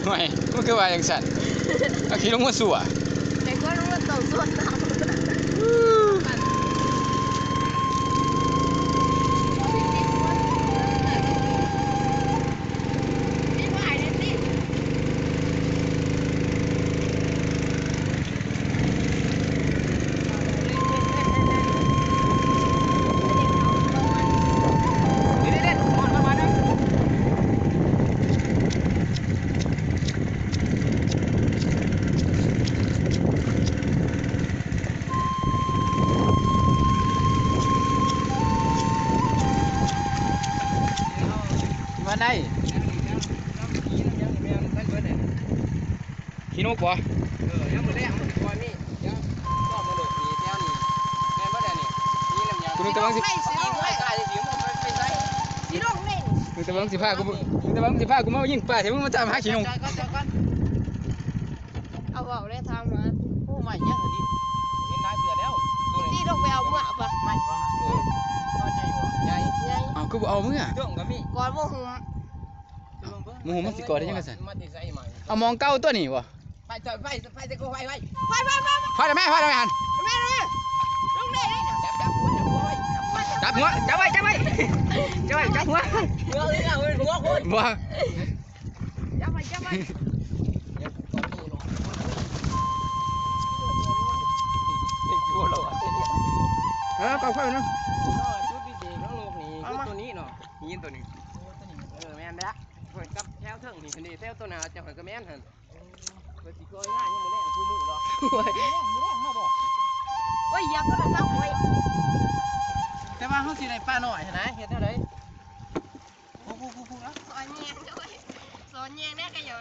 ໂອ້ຍ ມັນຄືວ່າຈັ່ງຊັ້ນ? ເອົາຂີ້ລົງມາຊົ່ວ. ແຕ່ກໍລົງມາຕ້ອງສ່ວນນຳ. ວ່າໄດ້ ຂີ້ນົກບໍ່? ເອີ ຍາມມື້ແລງມັນຊິຄ່ອຍມີ ດຽວຊອກມາໂລດນີ້ ແຖວນີ້ ແມ່ນບໍ່ແຫຼະນີ້ ມີນຳຫຍັງ? ກູນຶກແຕ່ວ່າຊິ ຊິລົງໄປ ຊິລົງໄປ ຊິລົງໄປໃສ? ກູນຶກແຕ່ວ່າຊິພາກູ ກູນຶກແຕ່ວ່າຊິພາກູມາຍິງປາ ແທ້ມຶງມາຕາມຫາຂີ້ນົກ. ຈອດກ່ອນ ຈອດກ່ອນ ເອົາ ເວົ້າແລ້ວ ຖາມຫາ ໂອ້ ໄມ້ຫຍັງອັນນີ້ ເຫັນຫຼາຍເທື່ອແລ້ວ ໂຕນີ້ ຕິລົງໄປເອົາເມືອປະ? ໄມ້ຫຍັງ? ເອີ ໄມ້ໃຫຍ່ບໍ່? ໃຫຍ່ ໃຫຍ່ ເອົ້າ ຄືບໍ່ເອົາເມືອ? ເທິງກໍມີ ກ່ອນບໍ່ຫຸ້ມ ບໍ່ຫຸ້ມມັນຊິກ່ອໄດ້ຈັ່ງໃດຊັ້ນ? ມາແຕ່ໃສໄມ້? ເອົາໝ່ອງເກົ່າຕົວນີ້ບໍ່? ໄຟ ໄຟ ໄຟ ໄຟ ໄຟ ໄຟ ໄຟ ໄຟ ໄຟ ໄຟ ໄຟ ໄຟ ໄຟ ໄຟ ໄຟ ໄຟ ໄຟ ລົງເລີຍ ຈັບ ຈັບຫົວ ຈັບຫົວໄວ້ ຈັບຫົວ ຈັບໄວ້ ຈັບໄວ້ ຈັບໄວ້ ຈັບຫົວ ຫົວເລີຍ ຫົວຄົນ ບໍ່ ຈັບໄວ້ ຈັບໄວ້ ເອີ ເອົາເຂົ້າເນາະ ຈຸດພິເສດຂອງໂລກນີ້ຄືຕົວນີ້ເນາະ ຫີນຕົວນີ້ ເອີ ແມ່ນແລ້ວ ກັບແຖວເທິງນີ້ ແຖວຕົວໜ້າເຈົ້າຫັ້ນກໍແມ່ນຫັ້ນ. ເພິ່ນຊິກ່ອຍງານຍາມມື້ແລງຄູ່ມື້ດອກ ໂອ້ຍ ມື້ແລງ ມື້ແລງມາບໍ່? ໂອ້ຍ ຢາກໂທລະສັບຂ້ອຍ ແຕ່ວ່າເຮົາຊິໄດ້ປານ້ອຍຫັ້ນນະ ເຮັດແນວໃດ? ຜູ້ ຜູ້ ຜູ້ ຜູ້ ເອົາ ສອນແຍງເດ້ອ ສອນແຍງແດ່ຂະເຈົ້າ.